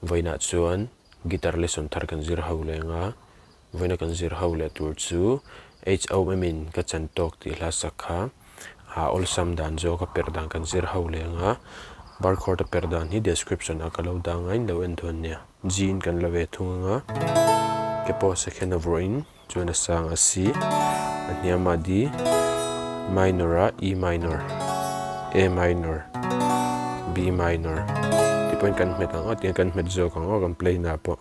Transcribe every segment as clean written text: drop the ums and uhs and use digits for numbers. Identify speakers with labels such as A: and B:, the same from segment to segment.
A: Vawiinah chuan guitar lesson thar kan zir ho leh anga, vawiina kan zir ho leh tur chu HOM in ka chan tawk tih hla sak kha a awlsam dan zawk a perh dan kan zir ho leh anga, bar chord a perh dan hi description ah ka lo dang a in lo en dawn nia. G in kan la ve thung anga, ke pawh second a vuah in chuan a sang a C, a hniam ah D, minor ah E minor, A minor, B minor tih pawhin kan hmet ang a tiang kan hmet zawk ang aw kan play na pawh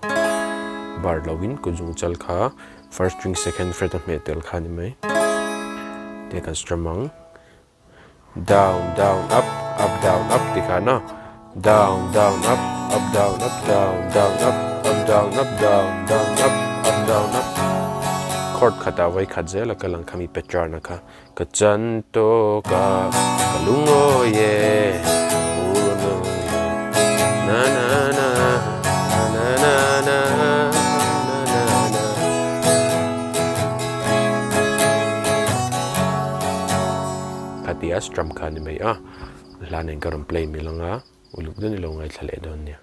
A: bar lo in kut zung chal kha first string second fret a hmeh tel kha a ni mai tiang kan strum ang. Down down up up down up ti khan a down down up up down up down down up up down up down down up up down up chord khatah vawi khat zel a kal ang kha mi pattern a kha ka chan tawk a ka lungawi e na na na na na na na na na. Khatia strum kha ni mai a, hla nen ka rawn play mil anga, uluk deuhin i lo ngaithla leh dawn nia.